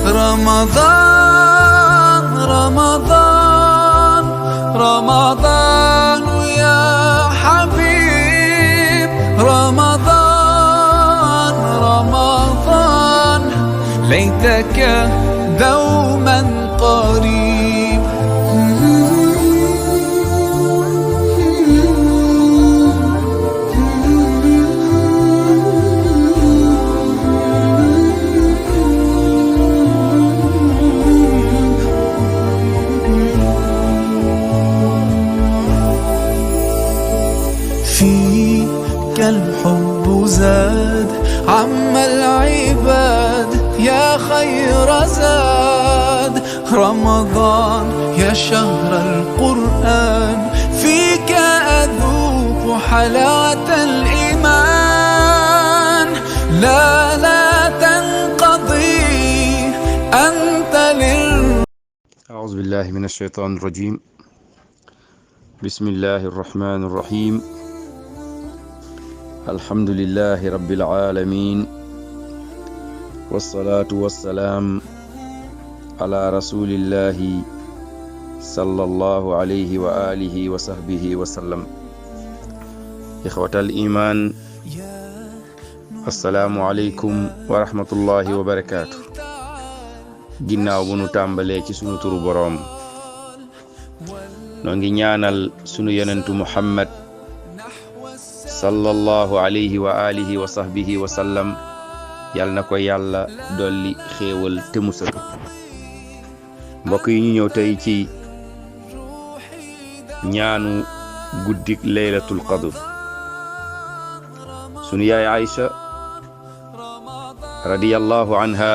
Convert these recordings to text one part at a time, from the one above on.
رمضان رمضان رمضان يا حبيب رمضان رمضان ليتك دوما قريب فيك الحب زاد عم العباد يا خير زاد رمضان يا شهر القرآن فيك أذوق حلاوة الإيمان لا تنقضي أنت أعوذ بالله من الشيطان الرجيم. بسم الله الرحمن الرحيم. الحمد لله رب العالمين والصلاة والسلام على رسول الله صلى الله عليه وآله وصحبه وسلم. إخوة الإيمان، السلام عليكم ورحمة الله وبركاته. ginnaaw bu nu tàmbalee ci sunu turu boroom, noo ngi ñaanal sunu yonentu Muhammad sallallahu alayhi wa alihi wa sahbihi wa sallam, yal na ko yàlla dolli xéewal te musal. mbokk yi ñu ñëw tey ci ñaanu guddik laylatul qadr. sunu yaay Aïcha radiyallahu anha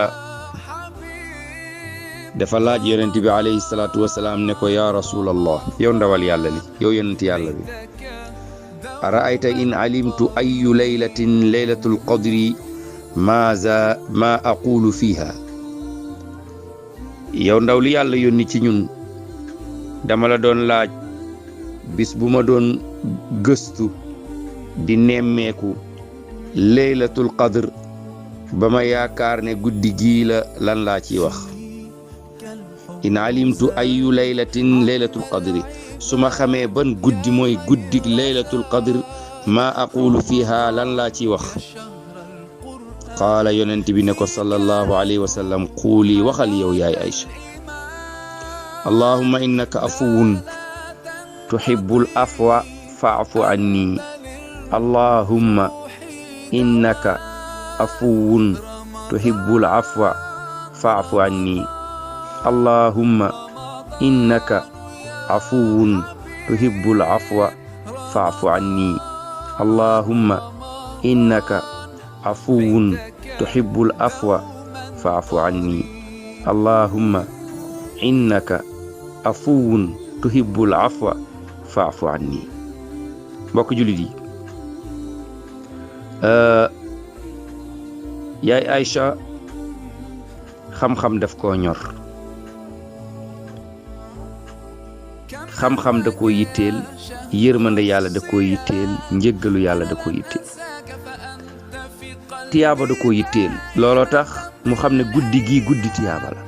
dafa laaj yonent bi alayhi salaatu wasalaam ne ko yaa rasulallah, yow ndawal yàlla li, yow yonent yàlla bi, araayta in alimtu ayu laylatin laylatul qadri ma aqulu fiha. yow ndaw li yàlla yónni ci ñun, dama la doon laaj bis bu ma doon gëstu di nemmeeku laylatul qadr ba ma yaakaar ne guddi gii la, lan laa ciy wax. in alimtu ayu laylatin laylatul qadri, su ma xamee ban guddi mooy guddik laylatul qadr ma aqulu fiha, lan laa ciy wax. qaala yonent bi ne ko sallallahu alayhi wa sallam, quuli, waxal yow yaay Aïcha, allahumma innaka afuwun tuhibbul afwa fa'fu anni. allahumma innaka afuwun tuhibbul afwa fa'fu anni. allahumma innaka afuwun tuhibbul afwa fa'fu anni. allahumma innaka afuwun tuhibbul afwa fa'fu anni. allahumma innaka afuwun tuhibbul afwa fa'fu anni. mbokk jullit yi, yaay Aïcha xam-xam daf koo ñor, xam-xam da koo yitteel, yërmande yàlla da koo yitteel, njëggalu yàlla da koo yitteel, tiyaaba da koo yitteel. looloo tax mu xam ne guddi gii guddi tiyaaba la.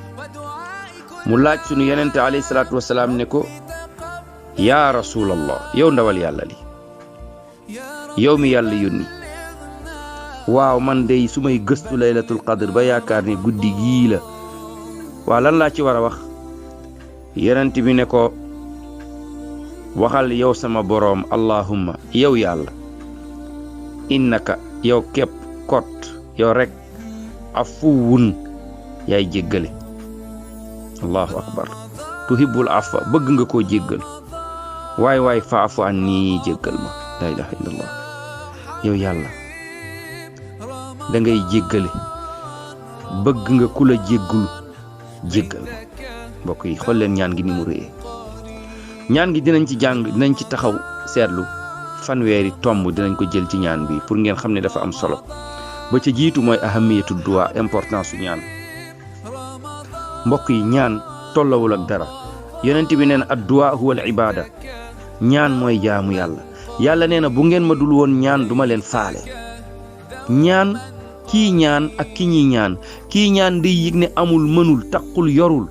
mu laaj sunu yonente alayhi salaatu wasalaam ne ko yaa rasulallah, yow ndawal yàlla li, yow mi yàlla yónni, waaw man dey su may gëstu laylatul qadr ba yaakaar ne guddi gii la, waa lan laa ci war a wax. yonent bi ne ko waxal yow sama boroom, allahumma, yow yàlla, innaka, yow képp kot, yow rek, afuwun, yaay jéggale. allahu akbar. tuhibbul afwa, bëgg nga koo jéggal, waay fa'fu anni, jéggal ma. la ilaha illallah. yow yàlla da ngay jéggale, bëgg nga ku la jéggul, jéggal ma. mbokk yi, xool leen ñaan gi ni mu réyee. ñaan gi dinañ ci jàng, dinañ ci taxaw seetlu fanweeri tomb, dinañ ko jël ci ñaan bi pour ngeen xam ne dafa am solo. ba ca jiitu mooy ahamiyatu du'a, importance su ñaan. mbokk yi, ñaan tollawul ak dara. yonent bi nee na ad-du'a huwa al-ibada, ñaan mooy jaamu yàlla. yàlla nee na bu ngeen ma dul woon ñaan duma leen faale. ñaan kii ñaan ak ki ñuy ñaan. kii ñaan day yëg ne amul, mënul, taqul, yorul.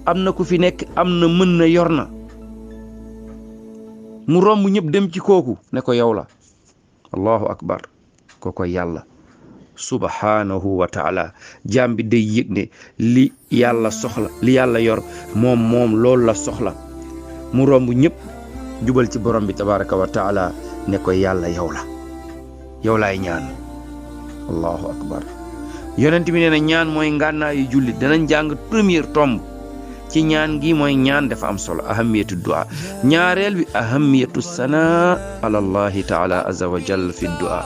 am na ku fi nekk, am na, mën na, yor na. mu romb ñëpp dem ci kooku ne ko yow la. allahu akbar. kooko yàlla subhanahu wa taala. jaam bi day yëg ne li yàlla soxla, li yàlla yor moom loolu la soxla. mu romb ñëpp jubal ci borom bi tabaraka wa taala ne ko yàlla yow la, yow laay ñaan. allahu akbar. yonent bi nee na ñaan mooy ngànnaayu jullit. danañ jàng première tomb ci ñaan gi mooy ñaan dafa am solo. ahamiyatu du'a. ñaareel bi ahamiyatu sana ala allahi taala azza wa jalla fi du'a.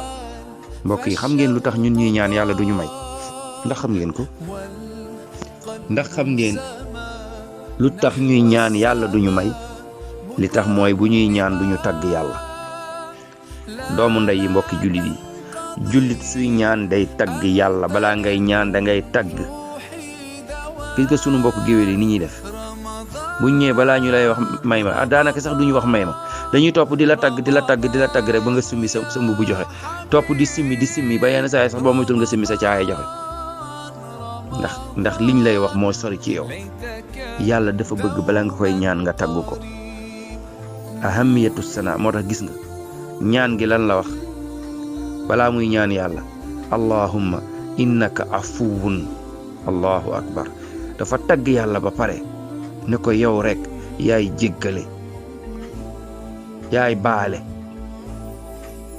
mbokk yi xam ngeen lu tax ñun ñuy ñaan yàlla duñu may? ndax xam ngeen ko? ndax xam ngeen lu tax ñuy ñaan yàlla duñu may? li tax mooy bu ñuy ñaan duñu tagg yàlla. doomu ndey yi mbokki jullit yi, jullit suy ñaan day tagg yàlla. balaa ngay ñaan da ngay tagg. gis nga sunu mbokk géwél yi ni ñuy def buñ ñëwee balaa ñu lay wax may ma daanaka sax duñu wax may ma, dañuy topp di la tagg rek ba nga summi sa mbubb joxe. topp di simmi ba yenn saa yi sax boo moytul nga simmi sa caaya joxe. ndax liñ lay wax moo sori ci yow. yàlla dafa bëgg balaa nga koy ñaan nga tagg ko. ahamiyatu sana. moo tax gis nga ñaan gi lan la wax balaa muy ñaan yàlla? allahumma innaka afuwun. allahu akbar. dafa tagg yàlla ba pare ne ko yow rek yaay jéggale, yaay baale.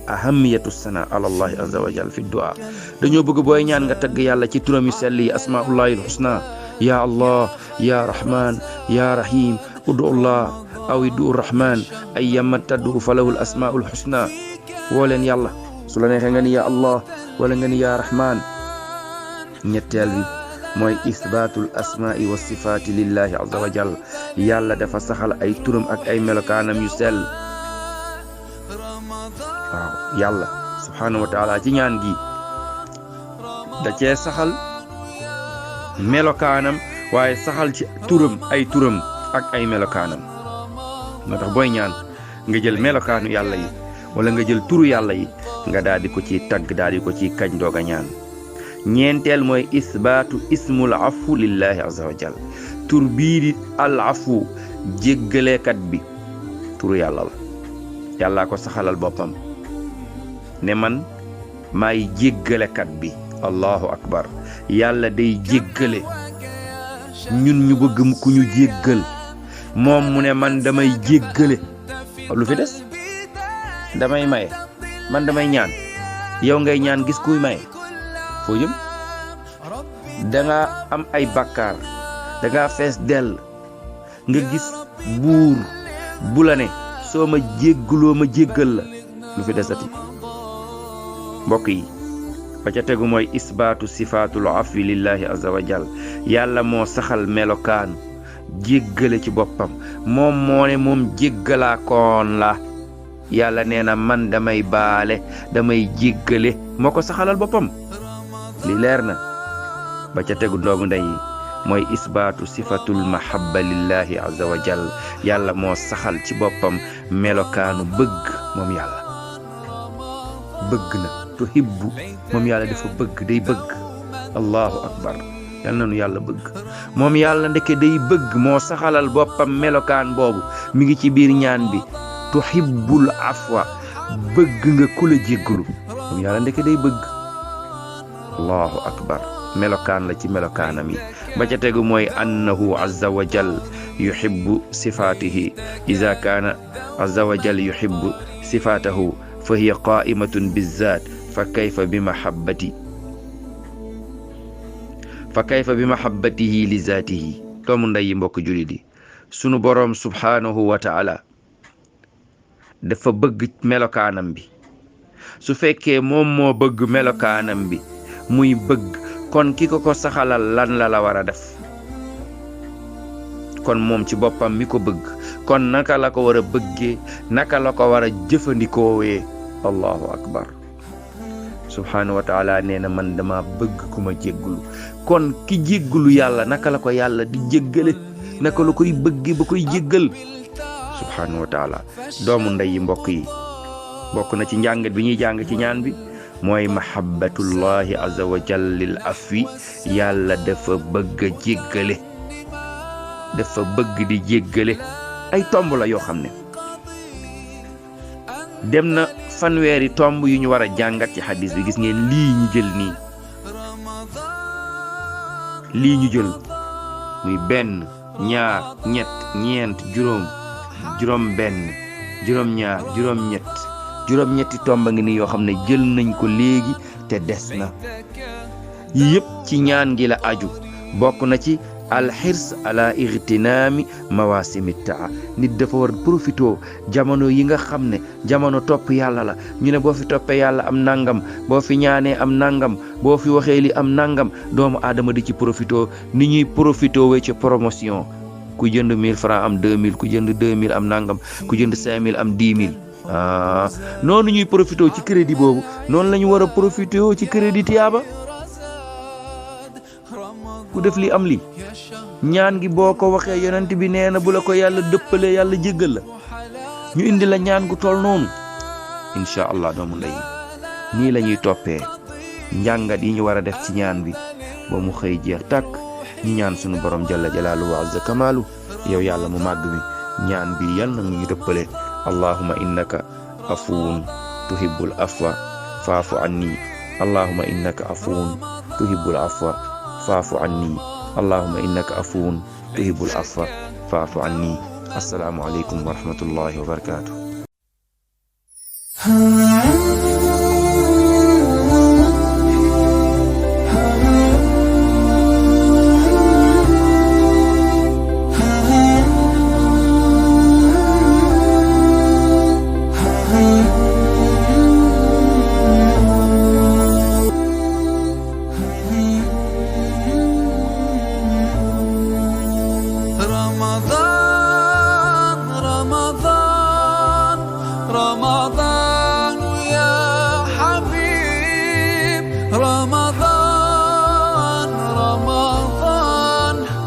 ahamiyatu sana ala allahi azza wa jalla fi du'a. dañoo bëgg booy ñaan nga tagg yàlla ci turam yu sell yi, asmaullahi alhusna. ya allah, ya rahman, ya rahim. udu allah aw idu rahman ayyama taddu falahu asmaul husna. woo leen yàlla su la neexee nga ni ya allah wala nga ni ya rahman. ñetteel bi mooy isbaatul asmaai wa sifaati lillahi azza wa jalla. yàlla dafa saxal ay turam ak ay melokaanam yu sell. waaw yàlla subhanahu wa taala ci ñaan gi da cee saxal melokaanam, waaye saxal ci turam, ay turam ak ay melokaanam. moo tax booy ñaan nga jël melokaanu yàlla yi wala nga jël turu yàlla yi nga daal di ko ci tagg, daal di ko ci kañ doog a ñaan. ñeenteel mooy isbaatu ismul afu lillahi azza wa jalla. tur bii di al afu, jéggalekat bi, turu yàlla la. yàllaa ko saxalal boppam ne man maay jéggalekat bi. allahu akbar. yàlla day jéggale. ñun ñu bëgg ku ñu jéggal, moom mu ne man damay jéggale. lu fi des? damay maye, man damay ñaan, yow ngay ñaan gis kuy maye. foo jëm? danga am ay bàkkaar, danga fees dell, nga gis buur bu la ne soo ma jéggaloo ma jéggal la. lu fi desati? mbokk yi, ba ca tegu mooy isbaatu sifaatul afwi lillahi azza wa jal. yàlla moo saxal melokaanu jéggale ci boppam. moom moo ne moom jéggalaakoon la. yàlla nee na man damay baale, damay jéggale. moo ko saxalal boppam. li leer na. ba ca tegu ndoogu ndey yi mooy isbaatu sifatul mahabba lillahi azza wa jal. yàlla moo saxal ci boppam melokaanu bëgg. moom yàlla bëgg na, tuhibbu. moom yàlla dafa bëgg, day bëgg. allahu akbar. yal na nu yàlla bëgg. moom yàlla ndeke day bëgg, moo saxalal boppam melokaan boobu. mi ngi ci biir ñaan bi. tuhibbul afwa. bëgg nga ku la jéggalu. moom yàlla ndeke day bëgg. allahu akbar. melokaan la ci melokaanam yi. ba ca tegu mooy annahu azza wa jal yuhibbu sifaatihi. iza kaana azza wa jal yuhibbu sifaatahu fa hiya qaa'imatun bizzaat fa kayfa bi mahabbatihi li zaatihi. doomu ndey yi mbokk jullit yi, sunu boroom subhaanahu wa ta'ala dafa bëgg melokaanam bi. su fekkee moom moo bëgg melokaanam bi muy bëgg, kon ki ko saxalal lan la war a def? kon moom ci boppam mi ko bëgg, kon naka la ko war a bëggee, naka la ko war a jëfandikoowee? allahu akbar. subhaanahu wa taala nee na man dama bëgg ku ma jéggulu. kon ki jéggulu yàlla naka la ko yàlla di jéggale, naka la koy bëggee ba koy jéggal? subhaanahu wa taala. doomu ndey yi mbokk yi, bokk na ci njàngat bi ñuy jàng ci ñaan bi mooy mahabbatullahi azza wa jalla lil afwi yàlla dafa bëgg a jéggale dafa bëgg di jéggale ay tomb la yoo xam ne dem na fanweeri tomb yu ñu war a jàngat ci xadis bi. gis ngeen lii ñu jël nii, lii ñu jël muy benn ñaar ñett ñeent juróom benn juróom ñaar juróom ñetti tomba ngi ni yoo xam ne jël nañ ko léegi te des na. yi yëpp ci ñaan gi la aju. bokk na ci alxirs ala igtinaami mawasimi taa. nit dafa war profito jamono yi nga xam ne jamono topp yàlla la. ñu ne boo fi toppee yàlla am nangam, boo fi ñaanee am nangam, boo fi waxee li am nangam. doomu aadama di ci profito ni ñuy profito we ci promotion. ku jënd 1000 francs am 2000, ku jënd 2000 am nangam, ku jënd 5000 am 10 000. noonu ñuy profito ci crédit boobu noonu la ñu war a profito ci crédit tiyaaba. ku def li am li ñaan gi boo ko waxee yonent bi nee na bu la ko yàlla dëppalee yàlla jéggal la. ñu indi la ñaan gu toll noonu incha allah doomu ndey nii la ñuy toppee njàngat yi ñu war a def ci ñaan bi ba mu xëy jeex tàkk. ñu ñaan sunu borom jalla jalaaluhu wa azza kamaalu yow yàlla mu màgg mi ñaan bi yal na ñu dëppale. allahumma innaka afuwun tuhibbul afwa faafu anni. allahumma innaka afuwun tuhibbul afwa faafu anni. allahumma innaka afuwun tuhibbul afwa faafu anni. assalaamu aleykum wa rahmatullahi wa barakatuh. رمضان يا حبيب رمضان